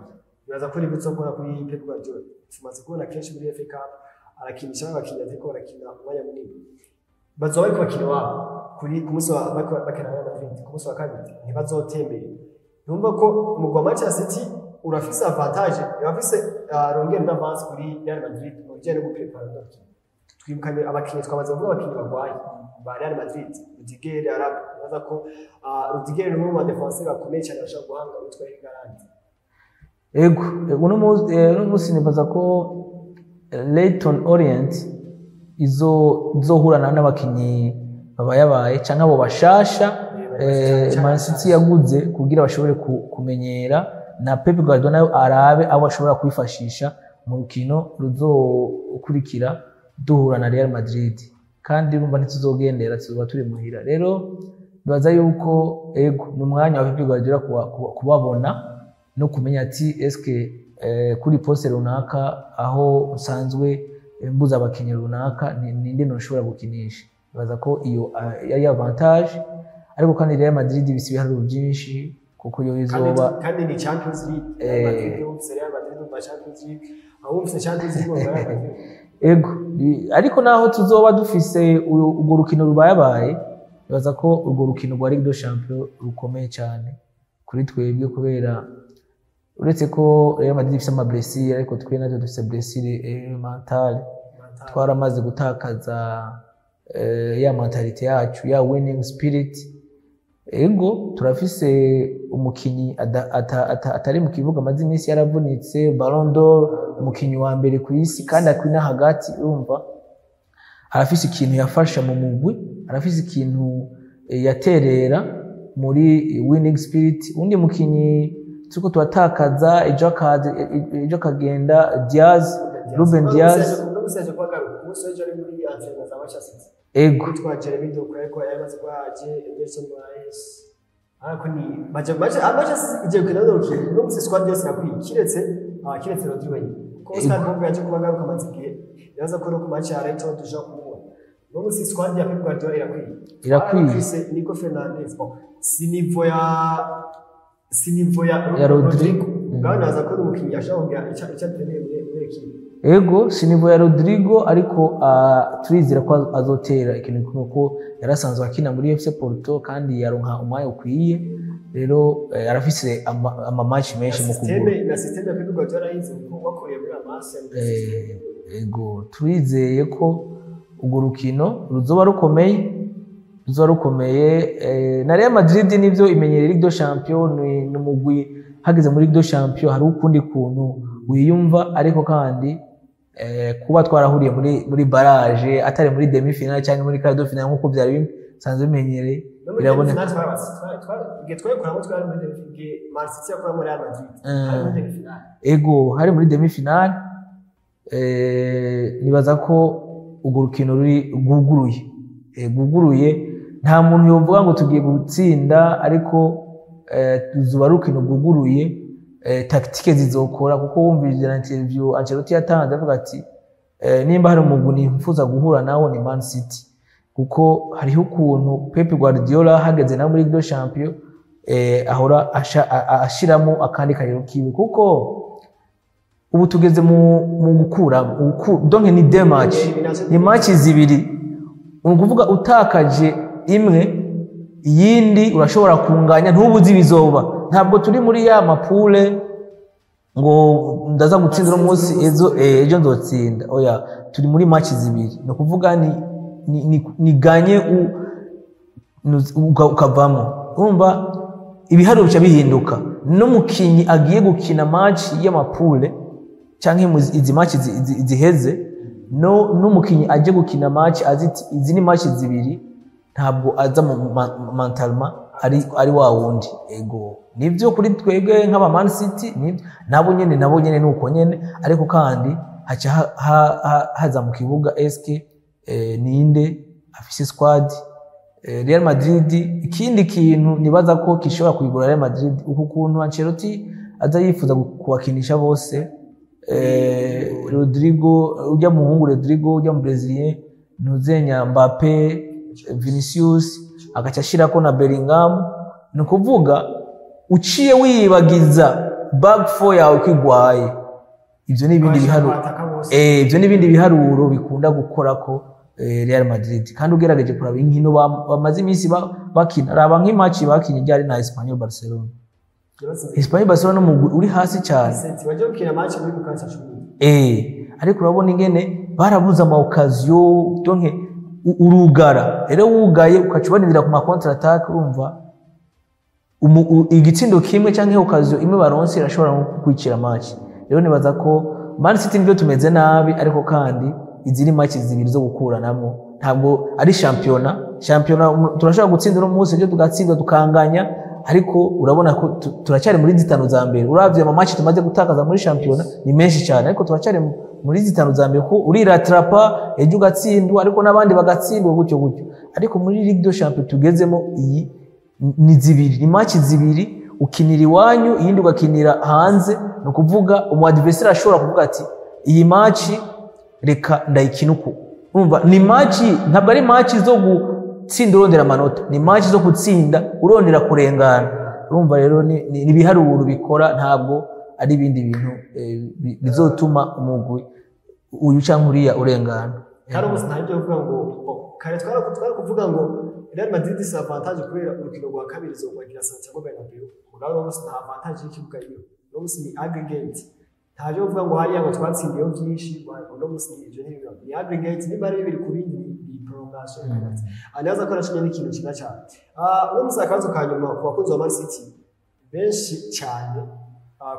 Nibaza ko nibwo tuza kubona kuri Pep Guardiola. Tumaze kubona kenshi muri FA Cup arakinisha abakinnyi ariko barakina umwanya munini, bazoba bariko bakina iwabo kuri ku munsi wa bariko bakina na Real Madrid ku munsi wa kabiri, ntibazotembera. Numva ko umugwi wa Manchester City urafise avantage, urafise longueur d'avance kuri Real Madrid mu bijyanye no guprepara urukino. Twibukanye abakinnyi, twamaze kuvuga abakinnyi barwaye ba Real Madrid, Rudiger, Alaba. Nibaza ko Rudiger ni umwe mu ba défenseurs bakomeye cyane bashobora guhanga witwa Erling Haaland. Ego, uno munsi nibaza ko Leyton Orient izohura n'abakinyi babayabaye canke abo bashasha Man City yaguze kugira bashobore kumenyera, na Pep Guardiola nayo arabe abo ashobora kwifashisha mu rukino ruzokurikira duhura na Real Madrid. Kandi urumva ntituzogendera, tuzoba turi muhira. Rero nibaza yuko, ego, ni umwanya wa Pep Guardiola kubabona no kumenya ati eske kuri poste runaka aho nsanzwe mbuza abakinyi runaka, ninde ntushobora gukinisha. Nibaza ko iyo yari avantage, ariko kandi Real Madrid ibise ibiharuro byinshi kuko yo izoba Kandi ni Champions League. Real Madrid, wumvise Real Madrid umva Champions League, aho wumvise Champions League umva Real Madrid. Ego, ariko naho tuzoba dufise urwo rukino rubayabaye, nibaza ko urwo rukino rwa Ligue des Champions rukomeye cyane kuri twebwe, kubera uretse ko Real Madrid ifise ama blessure, ariko twe natwe dufise blessure mentale. Twaramaze gutakaza ya mentalité yacu ya winning spirit. Ego, turafise umukinyi atari mu kibuga, amaze iminsi yaravunitse, Ballon d'Or, umukinyi wa mbere ku isi, kandi akina hagati. Urumva arafise ikintu yafasha mu mugwi, arafise ikintu yaterera muri winning spirit. Undi mukinyi turiko turatakaza, ejo akaza, ejo akagenda, Diaz. Dias. Ruben Dias. No musi yaje kuhagaruka ku munsi w'ejo ari muri entraînement za Manchester City. Ego. Witwa Jeremy Doku ariko yari amaze kuba yaje Ederson Moraes. Ariko ni Manchester City igiye gukina runo rukino. No musi squad yose irakwiye kiretse Rodri wenyine. Kuko Oscar Bob yaje kuba agaruka amaze igihe. Yaza ko no ku match ya Reto dushobora kumubona. No musi squad ya Pep Guardiola irakwiye. Irakwiye. Arafise Nico Fernandez. Bon, si niveau ya Ya Rodrigo. Rodrigo. Ngaho naza ko ari umukinnyi ashobora kugira icyo atereye muri ekipe. Ego, si niveau ya Rodrigo, ariko turizera ko azotera ikintu kuko yarasanzwe akina muri FC Porto kandi yaronka umwanya ukwiye. Rero arafise ama match menshi mu kuguru. Na système ya Pep Guardiola yize kuko wakoreye muri Amasya. Ego, turizeye ko urwo rukino ruzoba rukomeye, na Real Madrid nivyo imenyereye Ligue des Champions, ni umugwi hageze muri Ligue des Champions hari ukundi kuntu wiyumva, ariko kandi kuba twarahuriye muri barrage atari muri demi finale cyangwa muri quart de finale nkuko byari bisanzwe bimenyereye, biraboneka. Igihe twayikoramo twari muri demi, igihe Man City yakoramo Real Madrid hari muri demi finale. Ego, hari muri demi finale. Nibaza ko urwo rukino ruri rwuguruye, nta muntu yovuga ngo tugiye gutsinda, ariko ruzoba rukino rwuguruye. Tactique zizokora kuko wumvise na interview Ancelotti yatanze avuga ati nimba hari umugwi nifuza guhura nawo ni Man City, kuko hariho ukuntu Pep Guardiola hageze na muri Ligue des Champions ahora ashiramo akandi kariro kiwe, kuko ubu tugeze mu gukura, donc ni deux match, ni match zibiri, ni ukuvuga utakaje imwe iyindi urashobora kunganya, ntubuzi bizoba. Ntabwo turi muri ya mapule ngo ndaza gutsinda uno munsi ejo nzotsinda, oya, turi muri match zibiri, ni ukuvuga ni ganye ukavamo. Urumva ibiharuro bica bihinduka, n'umukinyi agiye gukina match y'amapule canke izi match ziheze, no n'umukinyi aje gukina match azi izi ni match zibiri, ntabwo aza mu mentalement ari wa wundi. Ego, nivyo kuri twebwe nk'aba Man City, nabo nyene nuko nyene, ariko kandi haca haza mu kibuga eske ninde afise squad Real Madrid. Ikindi kintu nibaza ko kishobora kuyigura Real Madrid, uku kuntu Ancelotti aza yifuza kubakinisha bose, Rodrigo ujya muhungu Rodrigo ujya mu Brazilien, ntuzenya Mbappe, Vinicius, agaca ashirako na Bellingham, ni ukuvuga uciye wibagiza back four yawe kwigwaye. Ivyo ni ibindi biharuro, ivyo ni ibindi biharuro bikunda gukora ko Real Madrid. Kandi ugerageje kuraba inkino bamaze iminsi bakina, raba nk'imatch bakinye ryari na Espanyol Barcelona. Espanyol Barcelona umugwi uri hasi cyane, ariko urabona ingene barabuze ama occasion, donc urugara rero wugaye ukaca ubanirira ku ma contre attaque, urumva igitsindo kimwe canke occasion imwe baronse irashobora nko kukwicira match. Rero nibaza ko Man City nibyo tumeze nabi, ariko kandi izi ni match zibiri zo gukuranamo, ntabwo ari shampiyona. Shampiyona turashobora gutsinda uno munsi ejo tugatsinda tukanganya, ariko urabona ko turacyari muri zitanu za mbere. Uravye ama match tumaze gutakaza muri shampiyona ni menshi cyane, ariko turacyari muri zitanu za mbere, ko uriratrapa ejo ugatsindwa ariko n'abandi bagatsindwa gutyo gutyo. Ariko muri Ligue des Champions tugezemo iyi ni zibiri, ni match zibiri, ukinira iwanyu iyindi ugakinira hanze. Ni ukuvuga umu adversaire ashobora kuvuga ati iyi match reka ndayikina uko. Urumva ni match, ntabwo ari match zo gutsinda urondera amanota, ni match zo gutsinda urondera kurengana. Urumva rero ni ibiharuro bikora, ntabwo ari ibindi bintu bizotuma umugwi uyu canke uriya urengana. Kandi ubu ntabyo kuvuga ngo kare twari kuvuga ngo Real Madrid is avantage kubera urukino rwa kabiri zogwagira Santiago Bernabeu, mugabo ubu nta avantage y'ikibuga iriho. Ubu ni aggregate, ntabyo kuvuga ngo hariya ngo twatsindiyeho byinshi, uno munsi ni ibyo n'ibyo, ni aggregate, nimba ari bibiri ku bindi ni prolongation. Anaza ko arashinye n'ikintu cyiza cyane. Uno munsi akabazo ka nyuma ku bakunzi ba Man City benshi cyane,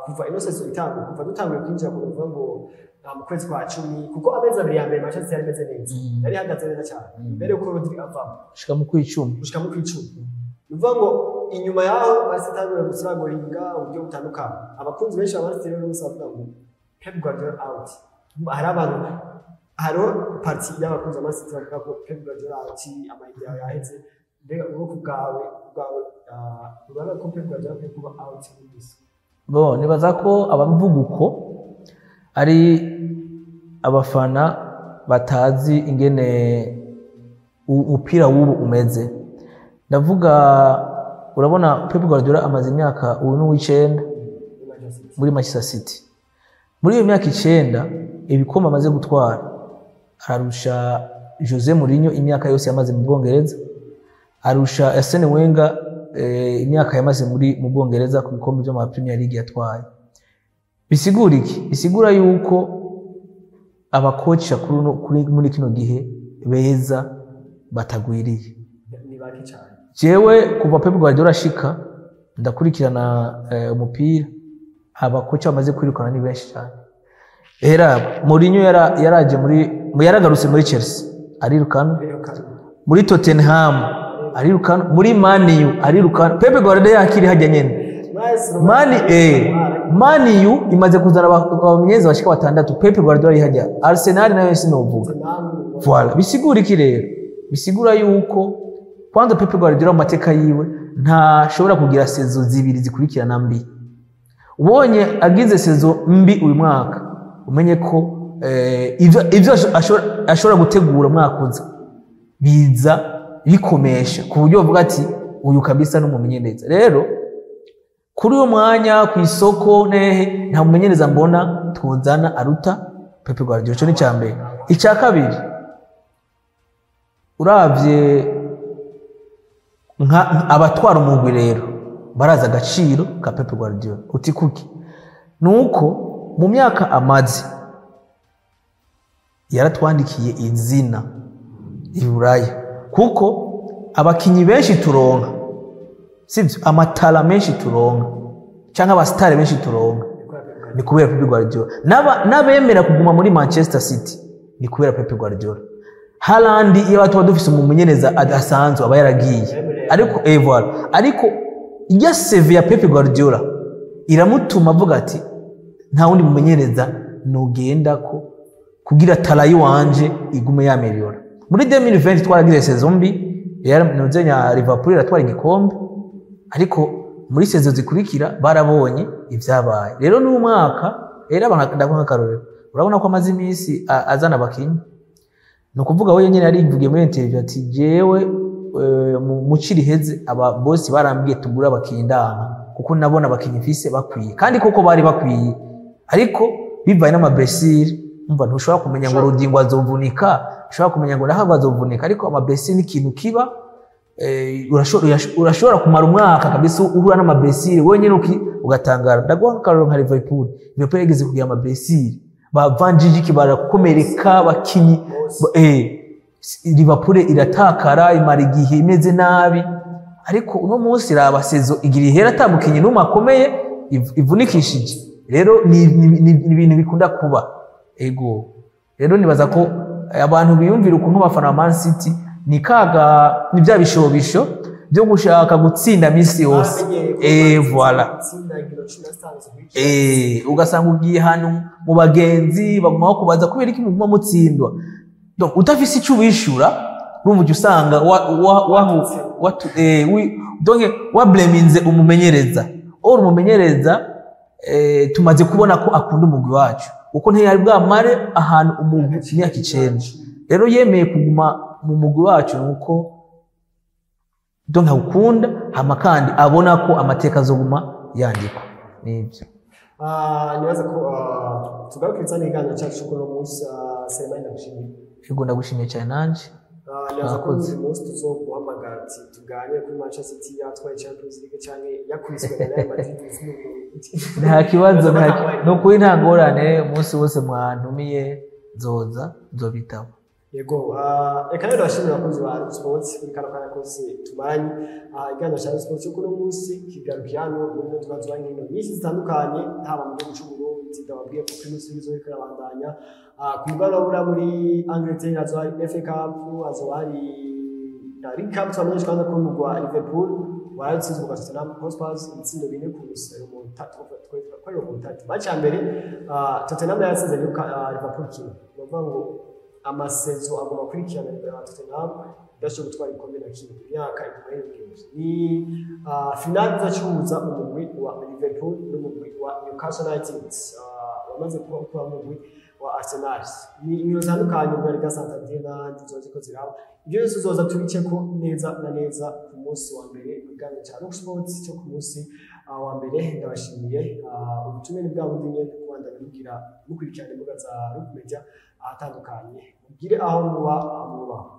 kuva ino season itanguye, kuva dutanguye kwinjira kuvuga ngo mu kwezi kwa 10, kuko amezi abiri ya mbere Manchester yari imeze neza, yari ihagaze neza cyane mbere yuko Rodri avamo gushika mu kwicumi, bivuga ngo inyuma yaho Man City itanguye gusiragoringa uburyo butandukanye. Abakunzi benshi ba Man City rero bose bavuga ngo Pep Guardiola out. Hari abantu, hariho partie y'abakunzi ba Man City bavuga ko Pep Guardiola ati ama idées yaheze. Mbega ubwoko bwawe, urabona ko Pep Guardiola akwiye kuba out muri this? Bon, nibaza ko abavuga uko ari abafana batazi ingene umupira w'ubu umeze. Ndavuga, urabona Pep Guardiola amaze imyaka, ubu ni uw'icenda muri Manchester City. Muri Manchester City. Muri iyo myaka 9, ibikombe amaze gutwara ararusha Jose Mourinho imyaka yose yamaze mu Bwongereza, arusha Arsene Wenger imyaka yamaze muri mu Bwongereza ku bikombe byo mu Premier League yatwaye. Bisigura iki? Bisigura yuko abakoca kuri muri kino gihe beza batagwiriye. Ni bake cyane. Jewe kuva Pep Guardiola ashika ndakurikirana umupira, abakoca bamaze kwirukana ni benshi cyane. Era Mourinho yaraje muri yaragarutse muri Chelsea arirukana, muri Tottenham arirukana, muri Man U arirukana. Pep Guardiola yakiri hajya nyene. Man U imaze kuzana abamenyereza bashika batandatu, Pep Guardiola ari hajya. Arsenal nayo sinovuga. Voilà, bisigura iki rero? Bisigura yuko kwanza Pep Guardiola mu mateka yiwe ntashobora kugira saison zibiri zikurikirana mbi. Ubonye agize saison mbi uyu mwaka, umenye ko ivyo ashobora gutegura umwaka uza biza bikomesha ku buryo bavuga ati uyu kabisa n'umumenyereza. Rero kuri uyu mwanya ku isoko nehe nta mumenyereza mbona twozana aruta Pep Guardiola. Ico ni icya mbere. Icya kabiri, uravye nka abatwara umugwi rero barazi agaciro ka Pep Guardiola. Uti kuki? Nuko mu myaka amaze yaratwandikiye izina i Buraya, kuko abakinyi benshi turonka, sivyo, ama talents menshi turonka canke aba stars benshi turonka ni kubera Pep Guardiola. N'abemera kuguma muri Manchester City ni kubera Pep Guardiola. Haaland, iyo tuba dufise umumenyereza adasanzwe aba yaragiye, ariko voilà, ariko iya CV ya Pep Guardiola iramutuma avuga ati nta wundi mumenyereza nogenda ko kugira talent yiwanje igume yaméliora. Muri 2020 twaragize saison mbi, nuzenya Liverpool iratwara igikombe, ariko muri saison zikurikira barabonye ivyabaye. Rero n'uyu mwaka rero abantu, ndaguha akarorero, urabona ko amaze iminsi azana abakinyi. Ni ukuvuga we nyene yarivugiye muri interview ati jewe mu ci riheze aba boss barambwiye tugure abakinyi, ndanga kuko nabona abakinyi mfise bakwiye, kandi koko bari bakwiye, ariko bivaye n'ama blessures. Umva, ntushobora kumenya ngo Rugingo azovunika, ushobora kumenya ngo Rahaba azovunika, ariko ama blessures ni ikintu kiba. Urashobora kumara umwaka kabisa uhura n'ama blessures wenyine ugatangara. Ndaguha akarorero nka Liverpool. Liverpool yageze kugira ama blessures, ba Van Dijk barakomereka, abakinyi Liverpool iratakara, imara igihe imeze nabi, ariko uno munsi raba saison igira ihera ata mukinyi n'umwe akomeye ivunikishije. Rero ni ibintu bikunda kuba. Ego, rero nibaza ko abantu biyumvira ukuntu abafana ba Man City ni kaga, ni bya bishobisho byo gushaka gutsinda misi yose. Voilà. Ugasanga ugiye hano mu bagenzi baguma bakubaza kubera iki muguma mutsindwa. Donc utafise icyo ubishura, urumva ujya usanga wa wa wahu watu donc wableminze umumenyereza. Or umumenyereza tumaze kubona ko akunda umugwi wacu, kuko ntiyari bwamare ahantu umugwi imyaka 9. Rero yemeye kuguma mu mugwi wacu nuko donc awukunda, hama kandi abona ko amateka azoguma yandikwa. Nibyo. Nibaza ko tugarukiriza n'ikiganiro cyacu kuri uno munsi. Selemani, ndagushimiye. Yego, ndagushimiye cyane nanje. Nibaza ko Mwakoze. uyu munsi tuzoguhamagara ati tuganire kuri Manchester City yatwaye Champions League canke yakubiswe na Real Madrid. Nta kibazo, ni ukuri nta ngorane. Umunsi wose mwantumiye nzoza, nzobitaba. Yego, reka rero ndabashimira abakunzi ba Sports kuri kano kanya kose tumaranye. Ikiganiro cya Sports cyo kuri uno munsi kigarukiye hano. Muri ino twazuba inkino nyinshi zitandukanye, haba mu gihugu cy'u Burundi, ndababwiye ko Primus League izoba iriko irabandanya. Ku mugabane wa Buraya muri Angleterre hazoba hari FA Cup, hazoba hari na League Cup. Twamenyesha kandi ko umugwi wa Liverpool waratsinzwe kwa Tottenham Hotspur ibitsindo 4-0. Ko ari remontada. Match ya mbere Tottenham yatsinze Liverpool kimwe. Ni ukuvuga ngo ama saisons agomba gukurikirana Tottenham idashobora gutwara igikombe na kimwe, imyaka iguma yiyongera. Ni finale izacuza umugwi wa Liverpool n'umugwi wa Newcastle United, wamaze kuba ukura umugwi wa Arsenal. Ni inkino zitandukanye muri Liga Santander n'ahandi zoza ziko ziraba. Ibyo byose tuzoza tubiceko neza na neza ku munsi wa mbere mu kiganiro cya Rock Sports cyo ku munsi wa mbere. Ndabashimiye. Ubutumire ni bwa bundi nyene, kubandanya mugira mukurikirana imbuga za Rock Media ahatandukanye, mugire aho muba mubaho.